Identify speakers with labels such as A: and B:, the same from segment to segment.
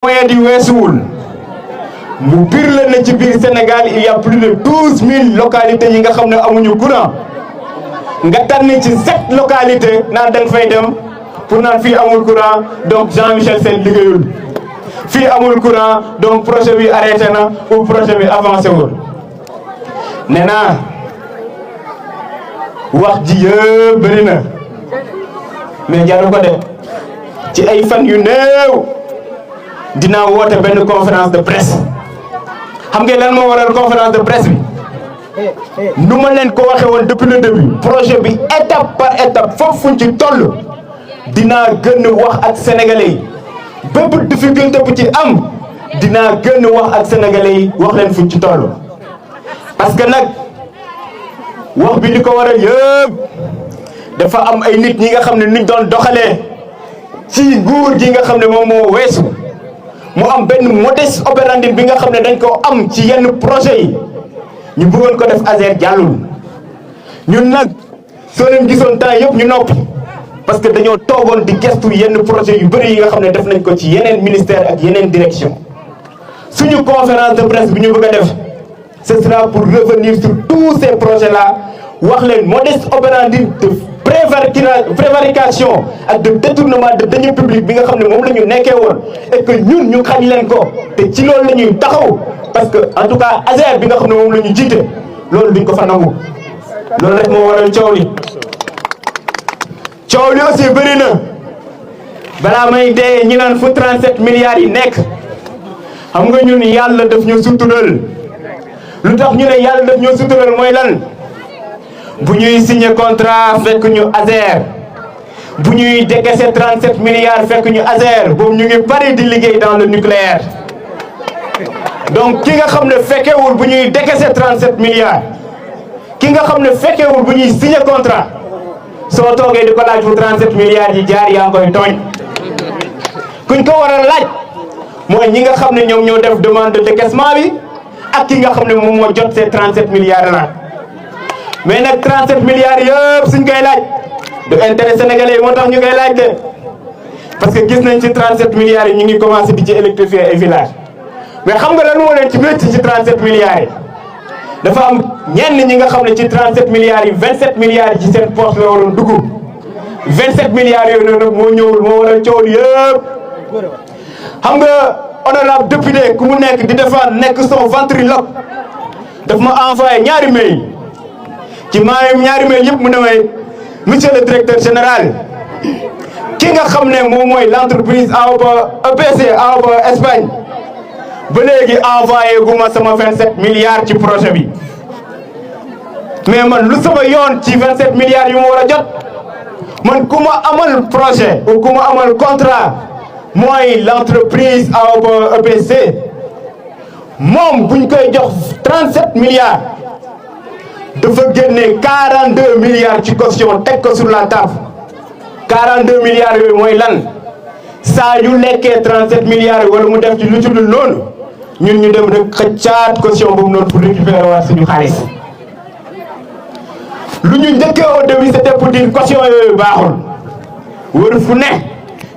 A: moyen di weesuwul mu bir la na ci biir Sénégal il y a plus de 12 000 localités yi nga xam ne amuñu courant nga tànn ci 7 localités naan da nga fay dem pour naan fii amul courant donc Jean-Michel Sène liggéeyul fii amul courant donc projet bi arrêté na ou projet bi avancé wul nee naa wax ji yëpp bëri na mais jaru ko de ci ay fan yu néew dinaa woote benn conférence de presse xam ngeen lan moo waral conférence de presse bi nu ma leen ko waxee woon depuis le début projet bi étape par étape foofu fuñ ci toll dinaa gën wax ak sénégalais yi bépp difficulté bu ci am dinaa gën wax ak sénégalais yi wax leen fuñ ci toll parce que nag wax bi li ko waral yëpp dafa am ay nit ñi nga xam ne nuñ doon doxalee ci nguur gi nga xam ne moom moo weesu mu am benn modus operandi bi nga xam ne dañ ko am ci yenn projet yi ñu bëggoon ko def ASER jàllul ñun nag soo leen gisoon temps yëpp ñu noppi parce que dañoo toogoon di gestu yenn projet yu bëri yi nga xam ne def nañ ko ci yeneen ministère ak yeneen direction suñu conférence de presse bi ñu bëgg a def ce sera pour revenir sur tous ces projets là wax leen modus operandi de prévarication ak de détournement de deniers publics bi nga xam ne moom la ñu nekkee woon et que ñun ñu xañ leen ko te ci loolu la ñuy taxaw parce que en tout cas ASER bi nga xam ne moom la ñu jiite loolu duñ ko fa nangu loolu rek moo waral coow li aussi bëri na balaa may dee ñi naan fu 37 milliards yi nekk xam nga ñun yàlla daf ñu sutural lu tax ñu ne yàlla daf ñu sutural mooy lan bu ñuy signé contrat fekk ñu ASER bu ñuy décaisser 37 milliards fekk ñu ASER boobu ñu ngi bari di liggéey dans le nucléaire donc ki nga xam ne fekkewul bu ñuy décaisser 37 milliards ki nga xam ne fekkewul bu ñuy signé contrat soo toogee di ko laaj fu 37 milliards yi jaar yaa ngi koy tooñ kuñ ko war a laaj mooy ñi nga xam ne ñoom ñoo def demande de décaissement bi ak ki nga xam ne moom moo jot ces 37 milliards là mais nag 37 milliards yëpp suñ koy laaj du intérêt sénégalais yi moo tax ñu koy laaj de parce que gis nañ ci 37 milliards yi ñu ngi commencé di ci électrifier ay villages mais xam nga lan moo leen ci métti ci 37 milliards yi dafa am ñenn ñi nga xam ne ci 37 milliards yi 27 milliards yi ci seen poche la waroon dugg 27 milliards yooyu noonu moo ñëwul moo waral coow yëpp xam nga honorable député ku mu nekk di defar nekk son ventriloque daf ma envoyé ñaari mail ci ñaari mail yëpp mu ne may monsieur le directeur général ki nga xam ne moom mooy l'entreprise Aoba EPC Aoba Espagne ba léegi envoyé gu ma sama 27 milliards ci projet bi mais man lu sama yoon ci 27 milliards yu ma war a jot man ku ma amal projet ou ku ma amal contrat mooy l'entreprise Aoba EPC moom buñ koy jox 37 milliards dafa génne 42 milliards ci caution teg ko sur la table 42 milliards yooyu mooy lan saa yu lekkee 37 milliards yi wala mu def ci lu ci dul noonu ñun ñu dem rek xëccaat caution boobu noonu pour récupérer waat suñu xaalis lu ñu njëkkee au début c'était pour dire caution yooyu baaxul wër fu ne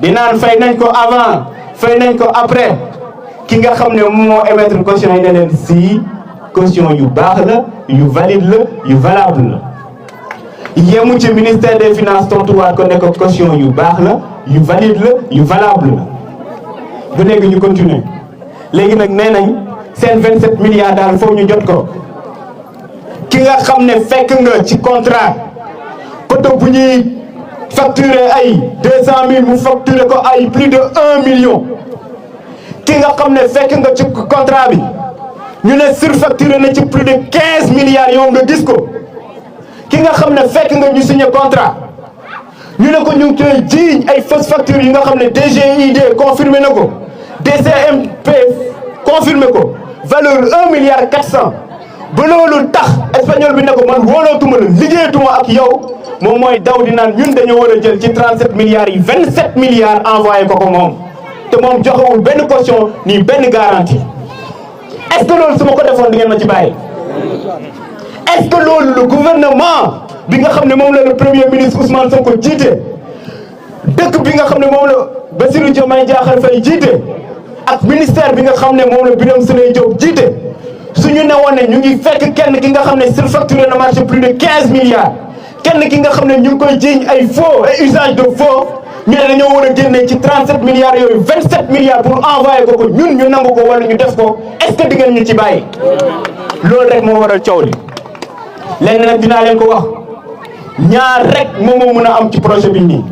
A: di naan fay nañ ko avant fay nañ ko après ki nga xam ne moo émettre caution yi ne leen si caution yu baax la yu valide la yu valable la yemu ci ministère des finances tontuwaat ko ne ko caution yu baax la yu valide la yu valable la ba léegi ñu continuer léegi nag nee nañ seen 27 milliards daal foofu ñu jot ko ki nga xam ne fekk nga ci contrat poto bu ñuy facturer ay 200 000 mu facturer ko ay plus de 1 million ki nga xam ne fekk nga ci contrat bi ñu ne surfacturé na ci plus de 15 milliards yow nga gis ko ki nga xam ne fekk nga ñu signé contrat ñu ne ko ñu ngi koy jiiñ ay fausses factures yi nga xam ne DGID confirmé na ko DCMP confirmé ko valeur 1 milliard 400 ba loolu tax espagnol bi ne ko man wóolootuma la liggéeyatuma ak yow moom mooy daw di naan ñun dañoo war a jël ci 37 milliards yi 27 milliards envoyé ko moom te moom joxewul benn caution ni benn garantie est-ce que loolu su ma ko defoon di ngeen ma ci bàyyi est-ce que loolu le gouvernement bi nga xam ne moom la le premier ministre Ousmane Sonko jiite dëkk bi nga xam ne moom la Bassirou Diomaye Diakhar Faye jiite ak ministère bi nga xam ne moom la Birame Souleye Diop jiite suñu ne woon ne ñu ngi fekk kenn ki nga xam ne surfacturé na marché plus de 15 milliards kenn ki nga xam ne ñu ngi koy jiiñ ay faux et usage de faux ñu ne dañoo war a génne ci 37 milliards yooyu 27 milliards pour envoyer ko ñun ñu nangu ko wala ñu def ko est-ce que di ngeen ñu ci bàyyi loolu rek moo waral coow li lenn nag dinaa leen ko wax ñaar rek moom moo mën a am ci projet bi nii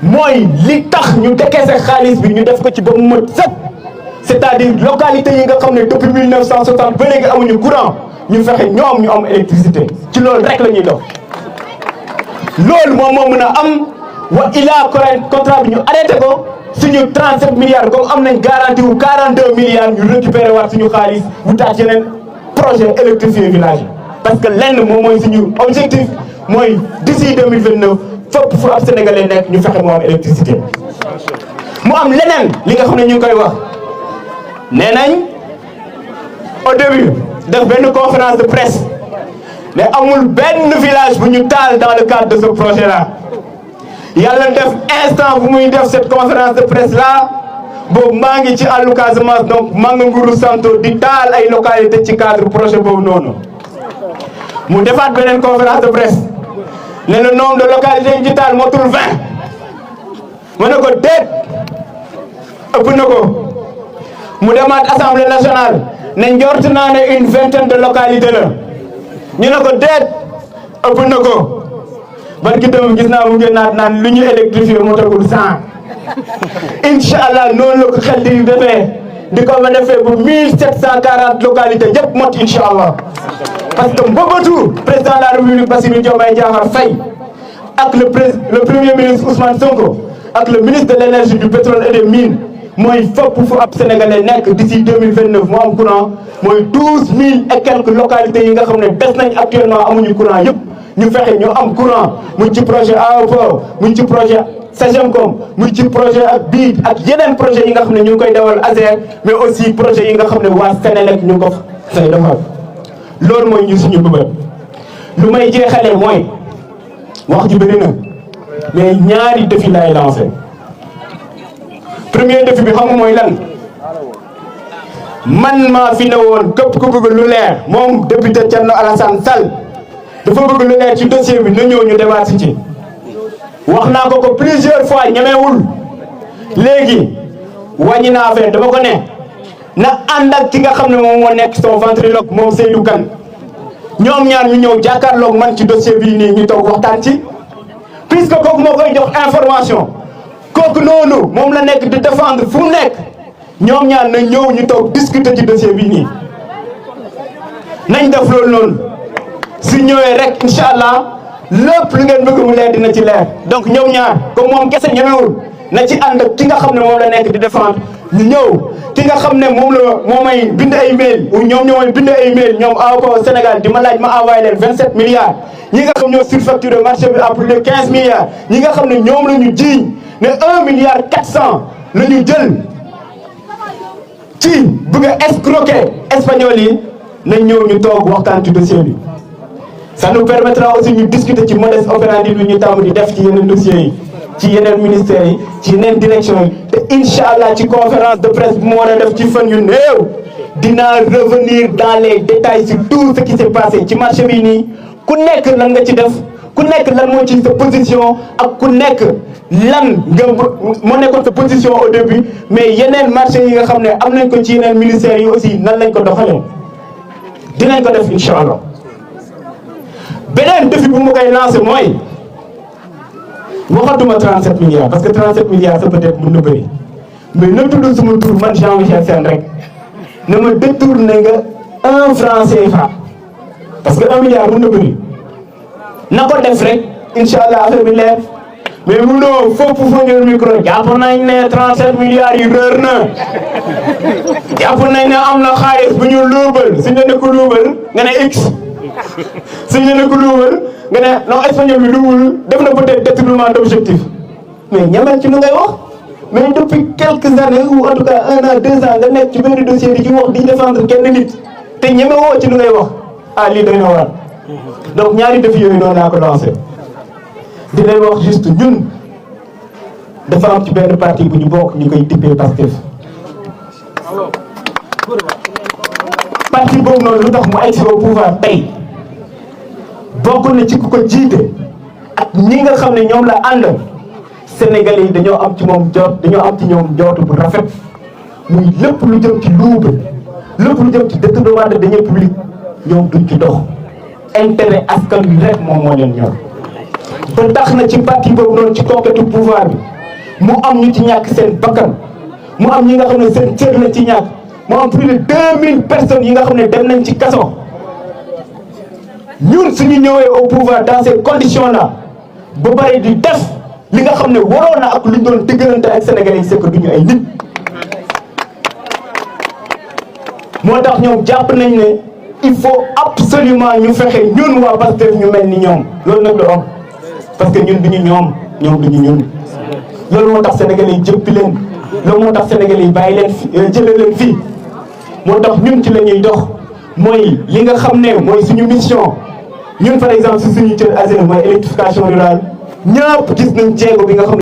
A: mooy li tax ñu décaissé xaalis bi ñu def ko ci ba mu mët sëkk c'est-à-dire localité yi nga xam ne depuis 1960 ba léegi amuñu courant ñu fexe ñoom ñu am électricité ci loolu rek la ñuy dox loolu moom moo mën a am wa ilaa contrat bi ñu arrêté ko suñu 37 milliards comme am nañ garantie wu 42 milliards ñu récupéré waat suñu xaalis bu tax yeneen projet électrifié village yi parce que lenn moom mooy suñu objectif mooy d'ici 2029 fépp fu ab sénégalais nekk ñu fexe moo am électricité mu am leneen li nga xam ne ñu ngi koy wax nee nañ au début def benn conférence de presse mais amul benn village bu ñu taal dans le cadre de ce projet là yàlla def instant bu muy def cette conférence de presse là boobu maa ngi ci àllu Casamance donc maa ngi Nguru Santo di taal ay localité ci cadre projet boobu noonu mu defaat beneen conférence de presse ne le nombre de localités yi ci taal motul 20 ma ne ko déet ëpp na ko mu demaat assemblée nationale ne njort naa ne une vingtaine de localités la ñu ne ko déet ëpp na ko barki dem gis naa mu génnaat naan lu ñu électrifié moo tagul 100 incha allah noonu la ko xel di defee di ko ma defee bu 1740 localités yëpp mot incha allah parce que mbëbëtu président de la république Bassirou Diomaye Diakhar Faye ak le premier ministre Ousmane Sonko ak le ministre de l' énergie du pétrole et des mines mooy fépp fu ab sénégalais nekk d'ici 2029 mu am courant mooy 12000 et quelques localités yi nga xam ne des nañ actuellement amuñu courant yëpp ñu fexe ñu am courant muy ci projet AOPO muy ci projet Sagemcom muy ci projet ak BID ak yeneen projet yi nga xam ne ñu ngi koy dawal ASER mais aussi projet yi nga xam ne waa Sénélec ñu ngi ko fay defal loolu mooy ñu suñu bëbët lu may jeexalee mooy wax ji bëri na mais ñaari défi lay lancé premier défi bi xam nga mooy lan man maa fi ne woon képp ku bëgg lu leer moom député Thierno Alassane Sall dafa bëgg lu leer ci dossier bi na ñëw ñu débat ci wax naa ko plusieurs fois ñemewul léegi wàññi naa affaire dama ko ne na ànd ak ki nga xam ne moom moo nekk son ventriloque moom Seydou Kane ñoom ñaar ñu ñëw jàkkaarloog man ci dossier bii nii ñu toog waxtaan ci puisque kooku moo koy jox information kooku noonu moom la nekk di défendre fu mu nekk ñoom ñaar na ñëw ñu toog discuter ci dossier bii nii nañ def loolu noonu su ñëwee rek incha allah lépp lu ngeen bëgg mu leer dina ci leer donc ñoom ñaar comme moom kese ñemewul na ci ànd ak ki nga xam ne moom la nekk di défendre ñu ñëw ki nga xam ne moom may bind ay mail ou ñoom ñoo may bind ay mail ñoom AOPO Sénégal di ma laaj ma envoyé leen 27 milliards ñi nga xam ñoo surfacturé marché bi à plus de 15 milliards ñi nga xam ne ñoom la ñu jiiñ ne 1 milliard 400 la ñu jël ci bëgg a escroquer espagnol yi nañ ñëw ñu toog waxtaan ci dossier bi ça nous permettra aussi ñu discuter ci modèle opératif bi ñu tàmm di def ci yeneen dossiers yi ci yeneen ministères yi ci yeneen direction yi te incha allah ci conférence de presse bu mu war a def ci fan yu néew dinaa revenir dans les détails sur tout ce qui s'est passé ci marché bi nii ku nekk lan nga ci def ku nekk lan moo ci sa position ak ku nekk lan nga moo nekkoon sa position au début mais yeneen marché yi nga xam ne am nañ ko ci yeneen ministères yi aussi nan lañ ko doxalee dinañ ko def incha allah beneen défi bu ma koy lancé mooy waxatuma 37 milliards parce que 37 milliards ça peut-être mën na bëri mais na tudd suma tur man Jean-Michel Sène rek na ma détourné nga 1 franc CFA parce que 1 milliard mën na bëri na ko def rek incha allah affaire bi leer mais munoo foofu fa ngeen micro jàpp nañ ne 37 milliards yi réer na jàpp nañ ne am na xaalis bu ñu luubal suñu ne ko luubal nga ne x suñu ne ko luubal nga ne non espagnol bi luubal def na peut-être détournement d'objectif mais ñamal ci lu ngay wax mais depuis quelques années ou en tout cas 1 an 2 ans nga nekk ci benn dossier di ci wax di défendre kenn nit te ñeme woo ci lu ngay wax ah lii doy na war donc ñaari défi yooyu noonu laa ko lancé di leen wax juste ñun dafa am ci benn parti bu ñu bokk ñu koy tippee Pastef parti boobu noonu lu tax mu egsi au pouvoir tey bokk na ci ku ko jiite ak ñi nga xam ne ñoom la ànd Sénégalais yi dañoo am ci moom dañoo am ci ñoom njort bu rafet muy lépp lu jëm ci luube lépp lu jëm ci détournement de deniers publics ñoom duñ ci dox intérêt askan wi rek moom moo leen ñor ba tax na ci parti boobu noonu ci conquête pouvoir bi mu am ñu ci ñàkk seen bakkan mu am ñi nga xam ne seen cër la ci ñàkk mu am plus de 2000 personnes yi nga xam ne dem nañ ci kaso ñun suñu ñëwee au pouvoir dans ces conditions là ba pare di def li nga xam ne waroon na ak luñ doon dëggalante ak Sénégalais yi c'est que duñu ay nit moo tax ñoom jàpp nañ ne il faut absolument ñu fexe ñun waa Pastef ñu mel ni ñoom loolu nag la am parce que ñun duñu ñoom duñu ñun loolu moo tax Sénégalais yi jëppi leen loolu moo tax Sénégalais yi bàyyi leen fi jëlee leen fii moo tax ñun ci la ñuy dox mooy li nga xam ne mooy suñu mission ñun par exemple si suñu cër asile mooy électrification rurale ñëpp gis nañ jéego bi nga xam ne